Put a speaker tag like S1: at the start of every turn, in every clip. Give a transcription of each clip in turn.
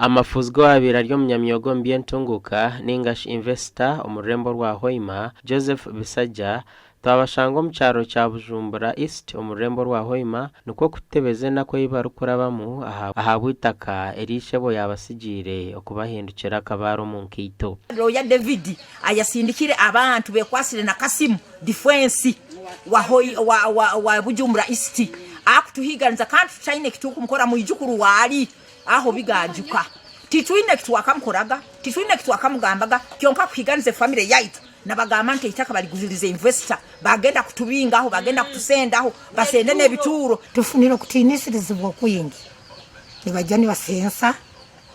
S1: Amafuzi g'owaabaire ari omunyamyoga omu by'entunguuka nainga shi invesita omu rurembo rwa Hoima, Joseph Bisajja, twabashanga omu kyaro kya Bujumbura East omu rurembo rwa Hoima nikwo kututebeza enaku ei barikurabamu ahabw'eitaka eri ishebo yaabatsigiire okubahindukira akabaare omu nkaito.
S2: Looya David ayasindikire abantu bekwasire na Kasimu Difwensi wa Bujumbura East akutuhiganiza kandi tutaine ekitukumukora mwijukuru waali aho bigajuka titwine ekitwakamukoraga titwine ekitwakamugambaga kyonka kuhiganiza efamire yaitu nabagamba nti eitaka bariguririze investor bagenda kutubingaho bagenda kutusendaho basende nebituuro.
S3: Tufunire okutiinisirizibwa okwingi, nibaija nibasensa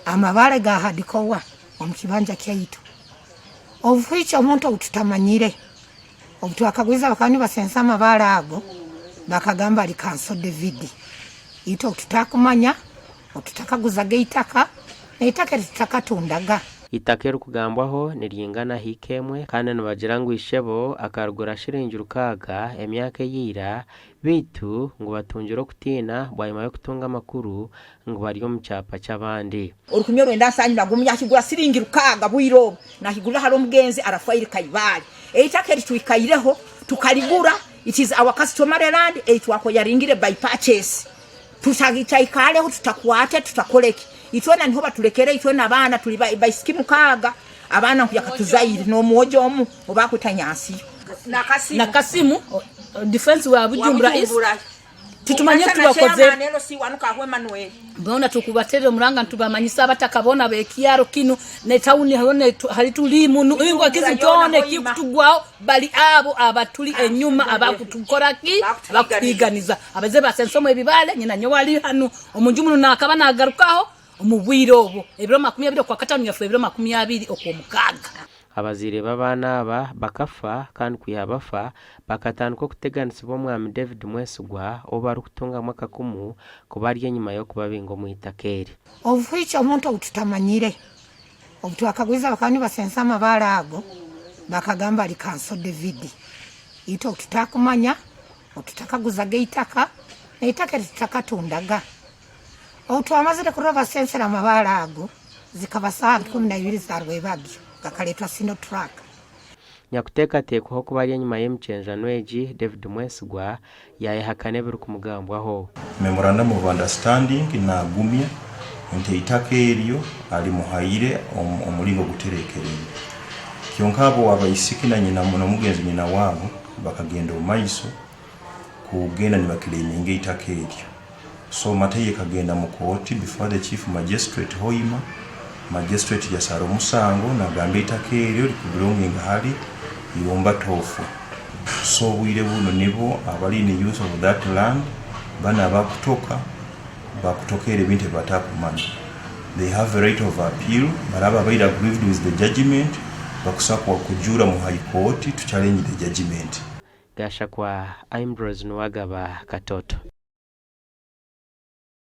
S3: amabaare ga hardcore omu kibanja kyaitu. Obuhwikye omuntu ou tutamanyire, obu twakagwize bakaba nibasensa amabaare ago, bakagamba ari Kanso David. Itwe ou tutakumanya, ou tutakaguzaga eitaka, n'eitaka eri tutakatundaga.
S1: Eitaka erikugambwaho niryingana hiika emwe kandi nibagira ngu ishebo akarigura shiringi rukaaga emyaka eya ira Beitu ngu batungire okutiina bwanyima y'okutunga amakuru ngu bari omu kyapa ky'abandi.
S2: Orukumi orwenda nsanju na gumwe yakigura siringi rukaaga bwire obu nakigurira ahari omugenzi Arafairi Kaibaare. Eitaka eri twikaireho tukarigura it is our customary land ei twakoyaringire by purchase tutaikareho tutakwate tutakoreki itwena niho baturekere itwe nabaana turi baisiki mukaaga abaana nku yakatuzaire nomwojo omu obakweta Nyansiyo.
S4: Na Kasimu defense wa Bujumbura East titumanye ekitubakozere boona tukubaterera omuranga nitubamanyisa abataka boona abekyaro kinu ne tawuni hoona hali tuli munu ingo ekizibu kyona ekikutugwaho bali abo abatuli enyuma abakutukora ki abakutuhiganiza abaze basensa omu ebibale nyina nyowe ali hanu omunju munu nakaba nagarukaho omu bwire obwo ebiro 20 okwakatano yafa ebiro 20 okwomukaaga.
S1: Abazaire b'abaana aba bakafa kandi kwiha bafa, bakatandika okuteganisibwa Omwami David Mwesigwa ou barikutungamu akakumu kuba ari enyima y'okubabinga omu itaka eri.
S3: Obuhwikye omuntu ou tutamanyire, obu twakagwize bakaba nibasensa amabaare ago, bakagamba ari Kanso David. Itwe ou tutakumanya, ou tutakaguzaga eitaka, n'eitaka eri tutakatundaga. Obu twamazire kurora basensera amabaare ago, zikaba saaha nka 12 za rwebagyo, gakareetwa Sino truck.
S1: Nyakuteekateekwaho kuba ari enyima y'emikyenjano egi, David Mwesigwa, yaayehakana ebirikumugambwaho.
S5: Memorandum of Understanding nagumya nti eitaka eryo arimuhaire omu omuringo oguterekereire. Kyonka abo abaisiki na nyina n'omugenzi nyina waabo bakagenda omu maiso kugenda nibaclaiminga eitaka eryo. So matter eyo ekagenda mu kooti before the chief magistrate Hoima, magistrate yasara omusango nagamba eitaka eryo rikubelonginga hali Irumba Tofu. So obwire bunu nibo abari in use of that land banu abakutoka bakutokera ebintu ebibatakumanya. They have a right of appeal baraba babaire aggrieved with the judgement bakusa kujura mu high court to challenge the judgement.
S1: Gashakwa Ambrose Nuwagaba Katoto.